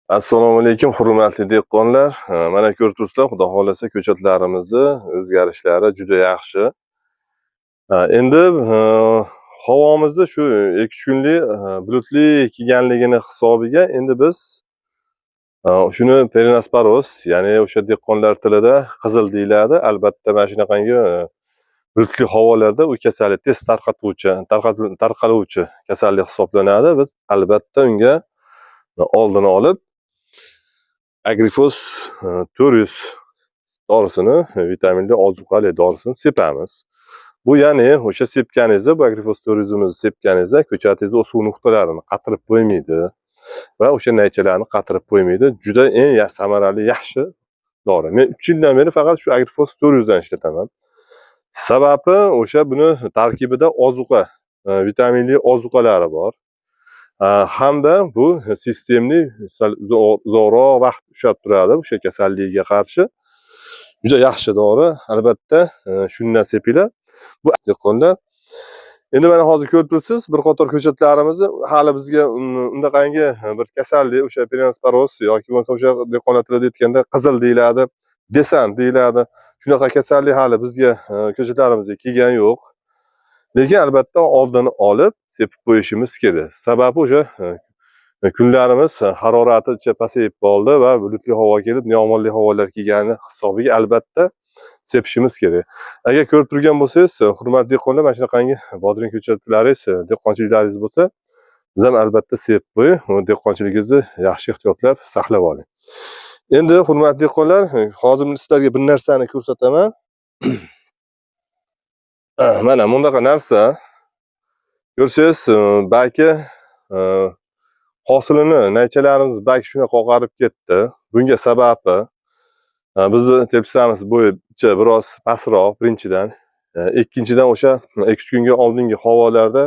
Assalomu alaykum, hurmatli dehqonlar. Mana ko'rib turibsizlar, Xudo xohlasa, ko'chatlarimizni o'zgarishlari juda yaxshi. Endi havomizni shu 2-3 kunlik bulutli kelganligini hisobiga endi biz shuni peronosporoz, ya'ni o'sha dehqonlar tilida qizil deyiladi. Albatta mana shunaqangi bulutli havolarda u kasallik tez tarqatuvchi, tarqaluvchi kasallik hisoblanadi. Biz albatta unga oldini olib Agrifos 400 dorisini, vitaminli ozuqali dorisini sepamiz. Bu, ya'ni o'sha sepganingizda, bu Agrifos 400imizni sepganingizda ko'chatingizni o'suv nuqtalarini qatirib qo'ymaydi va o'sha naychalarni qatirib qo'ymaydi. Juda eng samarali, yaxshi dori. Men 3 yildan beri faqat shu Agrifos 400 dan ishlataman. Sababi o'sha buni tarkibida ozuqa, vitaminli ozuqalari bor. Hamda bu sistemli, sal uzoqroq vaqt ushlab turadi o'sha kasalligiga qarshi. Juda yaxshi dori. Albatta, shundan sepinglar. Bu dehqonlar. Endi mana hozir ko'rib turibsiz, bir qator ko'chatlarimizni hali bizga undaqangi bir kasallik, o'sha peronosporoz yoki bo'lmasa o'sha dehqonlar tilida aytganda qizil deyiladi, desant deyiladi. Shunaqa kasallik hali bizga ko'chatlarimizga kelgani yo'q. Lekin albatta oldini olib sepib qo'yishimiz kerak. Sababi o'sha kunlarimiz harorati pasayib qoldi va bulutli havo kelib, yomg'irli havolar kelgani hisobiga albatta sepishimiz kerak. Agar ko'rib turgan bo'lsangiz, hurmatli dehqonlar, mana shunaqangi bodring ko'chatlaringiz, dehqonchiliklaringiz bo'lsa, siz ham albatta sepib qo'ying, dehqonchiligingizni yaxshi ehtiyotlab saqlab oling. Endi, hurmatli dehqonlar, hozir sizlarga bir narsani ko'rsataman. Mana bunaqa narsa. Ko'rsangiz, balki hosilini naychalarimiz balki shunaqa oqarib ketdi. Bunga sababi bizni tepsamiz bo'yicha biroz pastroq birinchidan. Ikkinchidan o'sha 2-3 kunga oldingi havolarda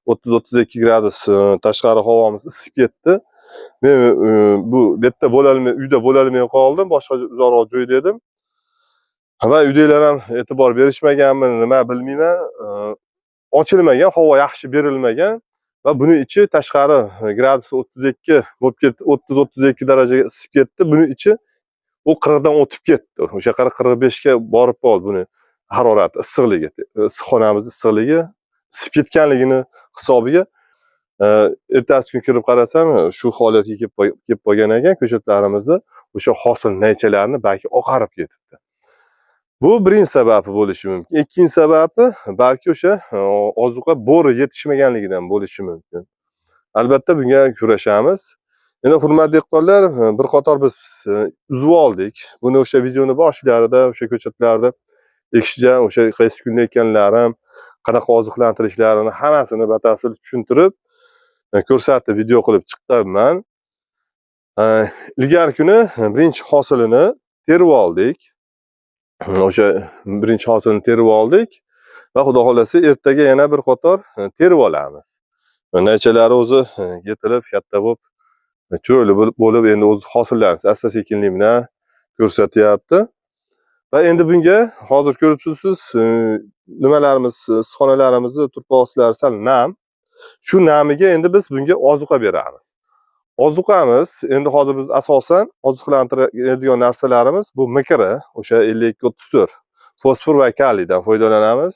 30-32 gradus tashqari havomiz isib ketdi. Men bu yerda bo'lolmay, uyda bo'lolmay qoldim, boshqa uzoqroq joyda edim. Va uydagilar ham e'tibor berishmaganmi, nima bilmayman. Ochilmagan, havo yaxshi berilmagan va buni ichi tashqari gradus 32 bo'lib ketdi, 30-32 darajaga isib ketdi. Buni ichi u 40 dan o'tib ketdi. O'sha 40-45 ga borib qoldi buni harorati, issiqligi, issiqxonamiz issiqligi isib ketganligini hisobiga ertasi kun kirib qarasam, shu holatga kelib qolgan ekan ko'chatlarimizni o'sha hosil naychalarini balki oqarib ketibdi. Bu birinchi sababi bo'lishi mumkin. Ikkinchi sababi balki o'sha ozuqa bori yetishmaganligidan bo'lishi mumkin. Albatta bunga kurashamiz. Endi, hurmatli dehqonlar, bir qator biz uzib oldik. Buni o'sha videoni boshlarida o'sha ko'chatlarni ekishga o'sha qaysi kunda ekkanlarim, qanaqa oziqlantirishlarini hammasini batafsil tushuntirib, ko'rsatib video qilib chiqqanman. Ilgari kuni birinchi hosilini terib oldik. O'sha birinchi hosilini terib oldik va Xudo xohlasa, ertaga yana bir qator terib olamiz. Naychalari o'zi yetilib, katta bo'lib, chiroyli bo'lib endi o'zi hosillarni asta sekinlik bilan ko'rsatyapti. Va endi bunga hozir ko'rib turibsiz, nimalarimiz, issiqxonalarimizni turpoq ostlari sal nam. Shu namiga endi biz bunga ozuqa beramiz. Ozuqamiz endi hozir biz asosan oziqlantiradigan narsalarimiz bu MKR, o'sha 52-34 fosfor va kaliydan foydalanamiz.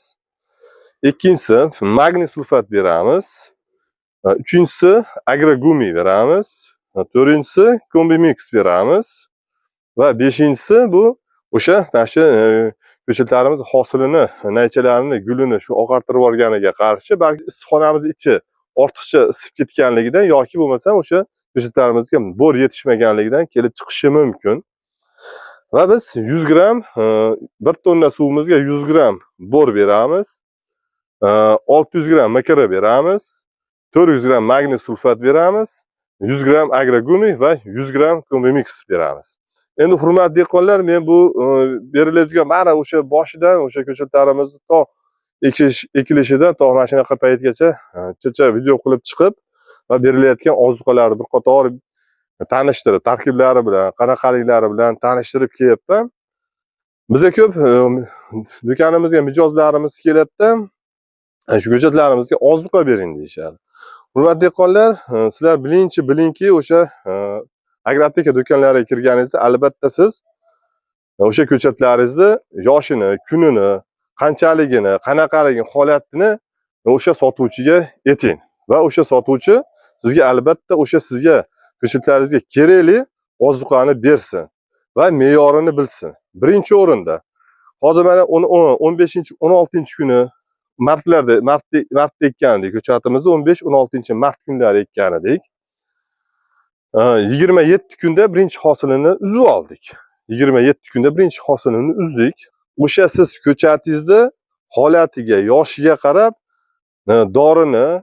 Ikkinchisi magniy sulfat beramiz. Uchinchisi agrogumi beramiz. To'rtinchisi kombimix beramiz. Va beshinchisi bu o'sha mana shu ko'chatlarimiz hosilini, naychalarini, gulini shu oqartirib yuborganiga qarshi balki issiqxonamiz ichi ortiqcha isib ketganligidan yoki bo'lmasam o'sha ko'chatlarimizga bor yetishmaganligidan kelib chiqishi mumkin. Va biz 100 gramm, 1 tonna suvimizga 100 gramm bor beramiz. 600 gramm MKR beramiz. 400 gramm magniy sulfat beramiz. 100 gramm agrogumi va 100 gramm kombimix beramiz. Endi, hurmatli dehqonlar, men bu beriladigan mana o'sha boshidan o'sha ko'chatlarimizni to ekilishidan to mana shunaqa paytgacha chacha video qilib chiqib va berilayotgan ozuqalarni bir qator tanishtirib, tarkiblari bilan, qanaqaliklari bilan tanishtirib kelyapman. Biza ko'p do'konimizga mijozlarimiz keladida, shu ko'chatlarimizga ozuqa bering deyishadi. Hurmatli dehqonlar, sizlar bilingki, o'sha Agroapteka do'konlariga kirganingizda albatta siz o'sha ko'chatlaringizni yoshini, kunini, qanchaligini, qanaqaligini, holatini o'sha sotuvchiga ayting va o'sha sotuvchi sizga albatta o'sha sizga ko'chatlaringizga kerakli ozuqani bersin va me'yorini bilsin. Birinchi o'rinda hozir mana 15, 16 kuni martlarda, martda ekkan edik ko'chatimizni, 15-16 mart kunlari ekkan edik. 27 kunda birinchi hosilini uzib oldik. 27 kunda birinchi hosilini uzdik. O'sha siz ko'chatingizni holatiga, yoshiga qarab dorini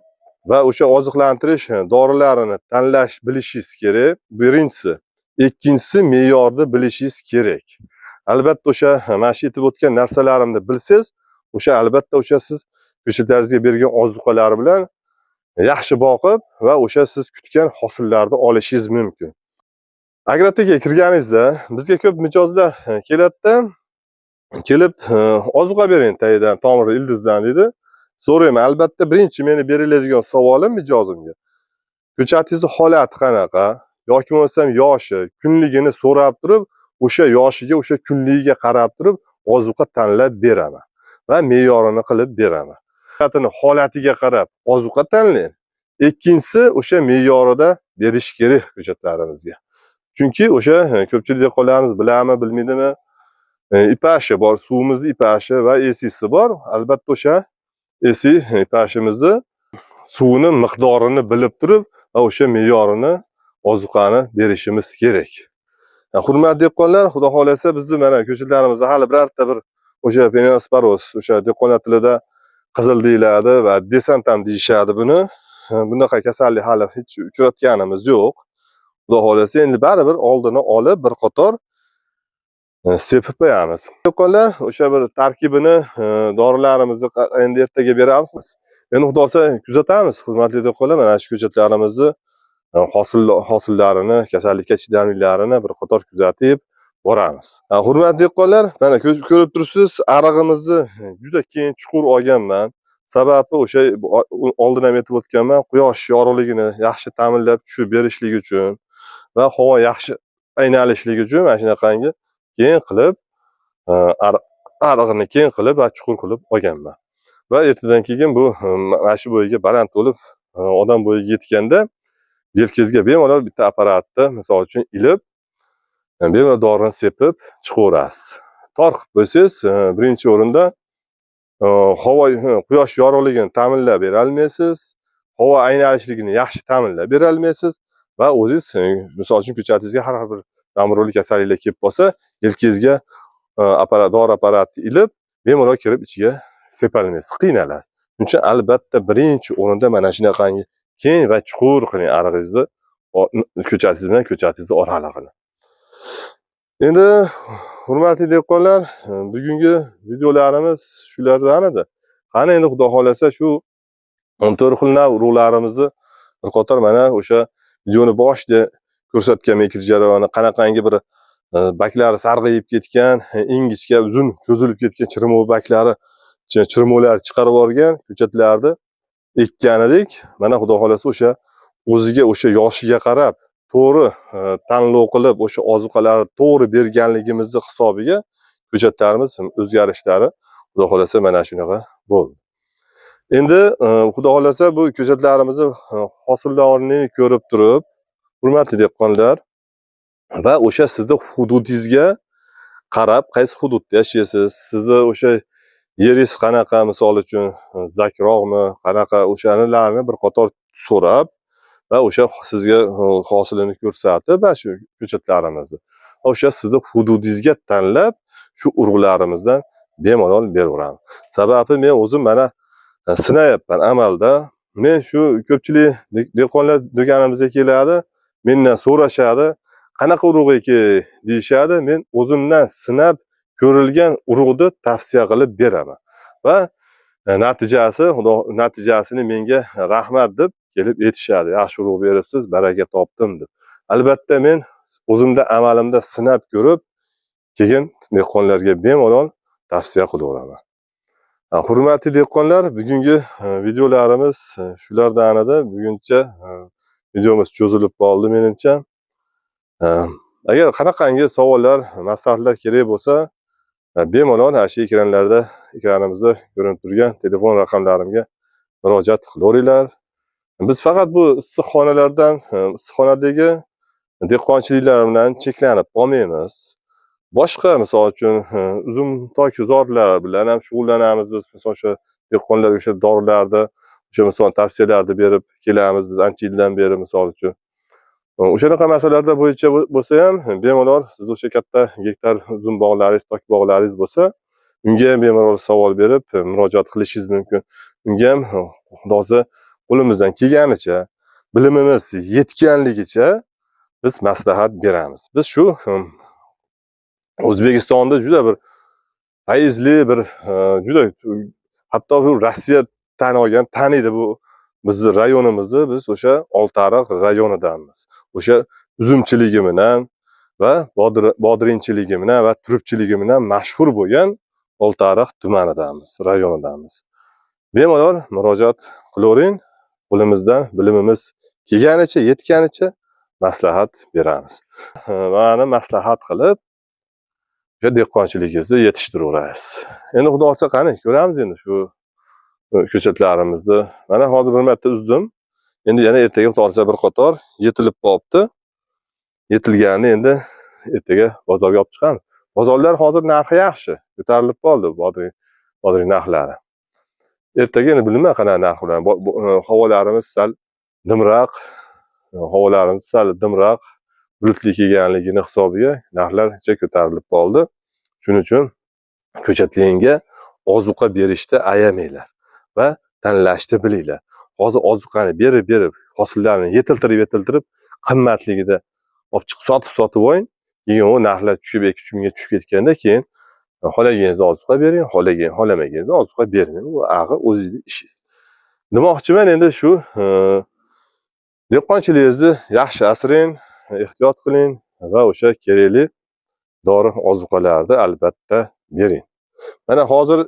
va o'sha oziqlantirish dorilarini tanlash bilishingiz kerak. Birinchisi. Ikkinchisi, me'yorni bilishingiz kerak. Albatta o'sha mana shu aytib o'tgan narsalarimni bilsangiz, o'sha albatta o'sha siz ko'chatlaringizga bergan ozuqalar bilan yaxshi boqib va o'sha siz kutgan hosillarni olishingiz mumkin. Agroaptekaga kirganingizda bizga ko'p mijozlar keladida, kelib ozuqa bering tagidan, tomir ildizdan deydi. So'rayman, albatta birinchi meni beriladigan savolim mijozimga: ko'chatingizni holati qanaqa yoki bo'lmasam yoshi, kunligini so'rab turib, o'sha yoshiga, o'sha kunligiga qarab turib ozuqa tanlab beraman va me'yorini qilib beraman. Ko'chatini holatiga qarab ozuqa tanlang. Ikkinchisi, o'sha me'yorida berish kerak ko'chatlarimizga. Chunki o'sha ko'pchilik dehqonlarimiz biladimi, bilmaydimi, ipashi bor, suvimizni ipashi va esisi bor. Albatta o'sha esi ipashimizni suvini miqdorini bilib turib va o'sha me'yorini ozuqani berishimiz kerak. Hurmatli dehqonlar, Xudo xohlasa bizni mana ko'chatlarimizda hali birorta bir o'sha perosporoz, o'sha dehqonlar tilida qizil deyiladi va desant ham deyishadi buni. Bunaqa kasallik hali hech uchratganimiz yo'q. Xudo xohlasa endi baribir oldini olib bir qator sepib qo'yamiz. Dehqonlar, o'sha bir tarkibini dorilarimizni endi ertaga beramiz. Endi Xudo xohlasa kuzatamiz, hurmatli dehqonlar, mana shu ko'chatlarimizni hosillarini, kasallikka chidamlilarini bir qator kuzatib boramiz. Hurmatli dehqonlar, mana ko'rib turibsiz, arig'imizni juda keng chuqur olganman. Sababi o'sha oldin ham aytib o'tganman, quyosh yorug'ligini yaxshi ta'minlab tushib berishligi uchun va havo yaxshi aynalishligi uchun mana shunaqangi keng qilib, arig'ini keng qilib va chuqur qilib olganman. Va ertadan keyin bu mana shu bo'yiga baland bo'lib, odam bo'yiga yetganda yelkangizga bemalol bitta apparatni misol uchun ilib, bemalol dorini sepib chiqaverasiz. Tor qilib qo'ysangiz, birinchi o'rinda havo, quyosh yorug'ligini ta'minlab bera olmaysiz, havo aynalishligini yaxshi ta'minlab bera olmaysiz va o'zingiz misol uchun ko'chatingizga har xil bir zamburug'li kasalliklar kelib qolsa, yelkangizga apparat, dori apparatni ilib, bemalol kirib ichiga sepolmaysiz, qiynalasiz. Shuning uchun albatta birinchi o'rinda mana shunaqangi keng va chuqur qiling arig'ingizni, ko'chatingiz bilan ko'chatingizni oralig'ini. Endi hurmatli dehqonlar, bugungi videolarimiz shulardan edi. Qani endi Xudo xohlasa shu 14 xil nav urug'larimizni bir qator mana o'sha videoni boshida ko'rsatgan ekilish jarayoni, qanaqangi bir baklari sarg'ayib ketgan, ingichka uzun cho'zilib ketgan chirmov baklari, chirmovlar chiqarib yuborgan ko'chatlarni ekkan edik. Mana Xudo xohlasa o'sha o'ziga, o'sha yoshiga qarab to'g'ri tanlov qilib, o'sha ozuqalarni to'g'ri berganligimizni hisobiga ko'chatlarimiz o'zgarishlari Xudo xohlasa mana shunaqa bo'ldi. Endi Xudo xohlasa bu ko'chatlarimizni hosildorligini ko'rib turib, hurmatli dehqonlar, va o'sha sizni hududingizga qarab, qaysi hududda yashaysiz, sizni o'sha yeringiz qanaqa, misol uchun zakroqmi, qanaqa, o'shanilarni bir qator so'rab va o'sha sizga hosilini ko'rsatib, va shu ko'chatlarimizni o'sha sizni hududingizga tanlab shu urug'larimizdan bemalol beraveramiz. Sababi men o'zim mana sinayapman amalda. Men shu ko'pchilik dehqonlar do'konimizga keladi, mendan so'rashadi, qanaqa urug' ekan deyishadi. Men o'zimdan sinab ko'rilgan urug'ni tavsiya qilib beraman va natijasi, Xudo natijasini menga rahmat deb kelib aytishadi. Yaxshi urug' beribsiz, baraka topdim deb. Albatta men o'zimda amalimda sinab ko'rib, keyin dehqonlarga bemalol tavsiya qilaveraman. Hurmatli dehqonlar, bugungi videolarimiz shulardan edi. Buguncha videomiz cho'zilib qoldi menimcha. Agar qanaqangi savollar, maslahatlar kerak bo'lsa, bemalol ana shu ekranlarda, ekranimizda ko'rinib turgan telefon raqamlarimga murojaat qilaveringlar. Biz faqat bu issiqxonalardan, issiqxonadagi dehqonchiliklar bilan cheklanib qolmaymiz. Boshqa, misol uchun, uzum tokzorlar bilan ham shug'ullanamiz biz. Misol o'sha dehqonlarga o'sha dorilarni, o'sha misol tavsiyalarni berib kelamiz biz ancha yildan beri, misol uchun. O'shanaqa masalalar bo'yicha bo'lsa ham bemalol siz o'sha katta gektar uzum bog'laringiz, tok bog'laringiz bo'lsa, unga ham bemalol savol berib, murojaat qilishingiz mumkin. Unga ham Xudo xohlasa qo'limizdan kelganicha, bilimimiz yetganligicha biz maslahat beramiz. Biz shu O'zbekistonda juda bir fayzli bir juda, hatto bu Rossiya tan olgan, taniydi bu bizni rayonimizni. Biz o'sha Oltiariq rayonidanmiz. O'sha uzumchiligi bilan va bodringchiligi bilan va turpchiligi bilan mashhur bo'lgan Oltiariq tumanidamiz, rayonidamiz. Bemalol murojaat qilavering. Qo'limizdan bilimimiz kelganicha, yetganicha maslahat beramiz. Mani maslahat qilib o'sha dehqonchiligingizni yetishtiraverasiz. Endi Xudo xohlasa, qani ko'ramiz endi shu ko'chatlarimizni. Mana hozir bir marta uzdim. Endi yana ertaga Xudo xohlasa bir qator yetilib qolibdi. Yetilganini endi ertaga bozorga olib chiqamiz. Bozorlar hozir narxi yaxshi, ko'tarilib qoldi bodring narxlari. Ertaga endi bilmayman qanaqa narx bilan. Havolarimiz sal dimroq, havolarimiz sal dimroq, bulutli kelganligini hisobiga narxlar ancha ko'tarilib qoldi. Shuning uchun ko'chatlarga ozuqa berishda ayamanglar va tanlashni bilinglar. Hozir ozuqani berib berib, hosillarni yetiltirib yetiltirib, qimmatligida olib chiqib sotib sotib oling. Keyin u narxlar tushib 2-3 mingga tushib ketganda keyin xohlaganingizni ozuqa bering, xohlamaganingizda ozuqa bermang. U ag'i o'zingizni ishingiz. Demoqchiman endi shu dehqonchiligingizni yaxshi asrang, ehtiyot qiling va o'sha kerakli dori ozuqalarni albatta bering. Mana hozir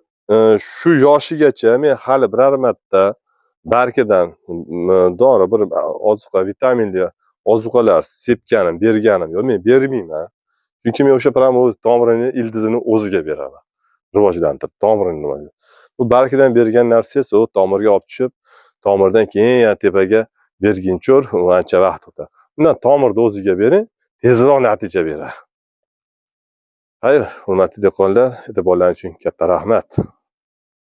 shu yoshigacha men hali biror marta barkidan dori, bir ozuqa, vitaminli ozuqalar sepganim, berganim yo'q. Men bermayman. Chunki men o'sha prям tomirini, ildizini o'ziga beraman. Rivojlantirib, tomirini rivojlantirib. Bu barkidan bergan narsangiz u tomirga olib tushib, tomirdan keyin yana tepaga berguncha u ancha vaqt o'tadi. Undan tomirni o'ziga bering, tezroq natija beradi. Xayr, hurmatli dehqonlar, e'tiborlaringiz uchun katta rahmat.